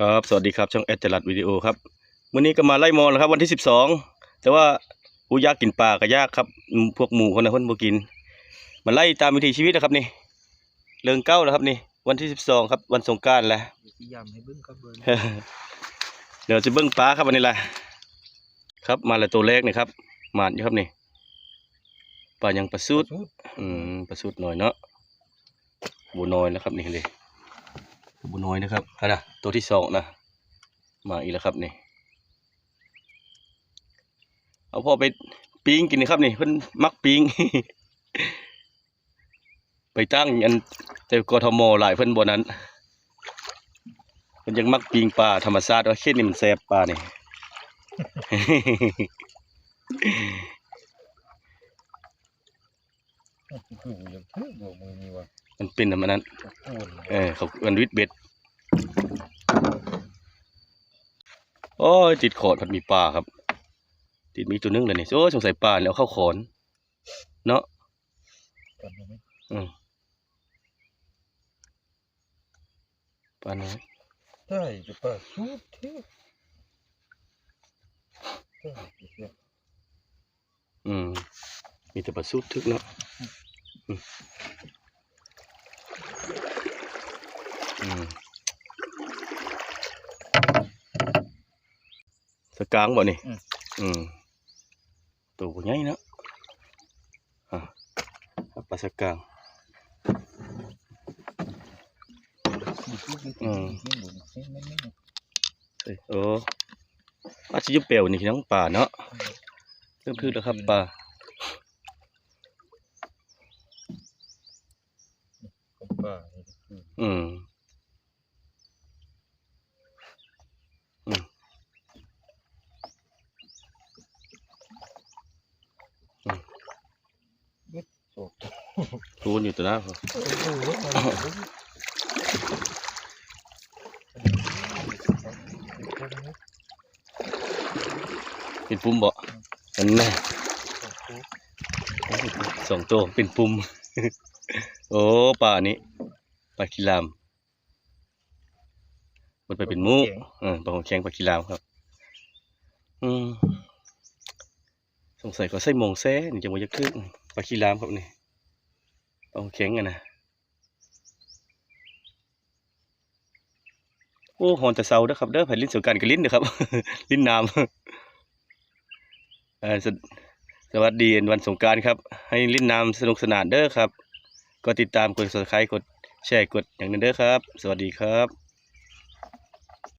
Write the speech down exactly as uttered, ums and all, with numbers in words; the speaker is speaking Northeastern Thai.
ครับ สวัสดีครับ ช่องแอดจรัสวิดีโอครับ มื้อนี้ก็มาไล่มอแล้วครับ วันที่สิบสอง แต่ว่าผู้อยากกินปลาก็ยากครับ พวกหมูคนนะเพิ่นบ่กิน มาไล่ตามวิถีชีวิตนะครับนี่ เรื่องเก่าแล้วครับนี่ วันที่สิบสองครับ วันสงกรานต์แล้ว สิยามให้เบิ่งครับเบิ่ง เดี๋ยวจะเบิ่งปลาครับวันนี้ล่ะ ครับ มาแล้วตัวแรกนี่ครับ หมานอยู่ครับนี่ ปลายัง ปลาสูด ปลาสูด อืม ปลาสูดน้อยเนาะ บ่น้อยแล้วครับนี่เด้ บ่น้อยนะครับ อันน่ะ ตัวที่สองนะ มาอีกแล้วครับนี่ เอาพ่อไปปิ้งกินนะครับนี่ เพิ่นมักปิ้ง ไปตั้งอันแต่กทมหลายเพิ่นบ่นั้น เพิ่นยังมักปิ้งปลาธรรมชาติ ว่าเขตนี้มันแซ่บปลานี่ คือบ่อยากถือบ่มื้อนี้ว่ะ มันเป็นอันนั้น โอ้ย เออ เขาเอิ้นวิดเบ็ด โอ้ย ติดขอดพัดมีปลาครับ ติดมีตัวหนึงเลยนี่ โอ้ย สงสัยปลาแล้วเข้าขอน เนาะ กันบ่แม่น อืม ปลาน้อย ใช่ จะปลาสูดเถอะ ใช่ อืม มีแต่ปลาสูดทึกเนาะ อืม อืม สะกางบ่นี่ อืม อืม ตัวบ่ใหญ่เนาะ อ่ะ ปลาสะกาง อืม เอ้ย โอ้ อาจจะอยู่แปลวนี่พี่น้อง ปลาเนาะ เริ่มถืกแล้วครับปลา ปลา อืม อืม อืม โอ้โห คูณอยู่ตัวนะ โอ้โห เป็นปุ่มบ่ อันนั้น สองตัวเป็นปุ่ม โอ้ ปลานี้ ปลาขี้ลาม มันไปเป็นหมู่ ปลาของแข็ง เออ ปลาของแข็ง ปลาขี้ลามครับ อืม สงสัยเขาใส่มองแซ่นี่จะบ่อยากถืก ปลาขี้ลามครับนี่ ปลาของแข็งอะนะ โอ้ ฮ้อนแต่เช้าเด้อครับเด้อ ไผเล่นสงกรานต์ก็เล่นเด้อครับ เล่นน้ำ เอ่อ ส- สวัสดีวันสงกรานต์ครับ ให้เล่นน้ำสนุกสนานเด้อครับ กดติดตาม กด Subscribe กดแชร์ กดหยังนั้นเด้อครับ สวัสดีครับ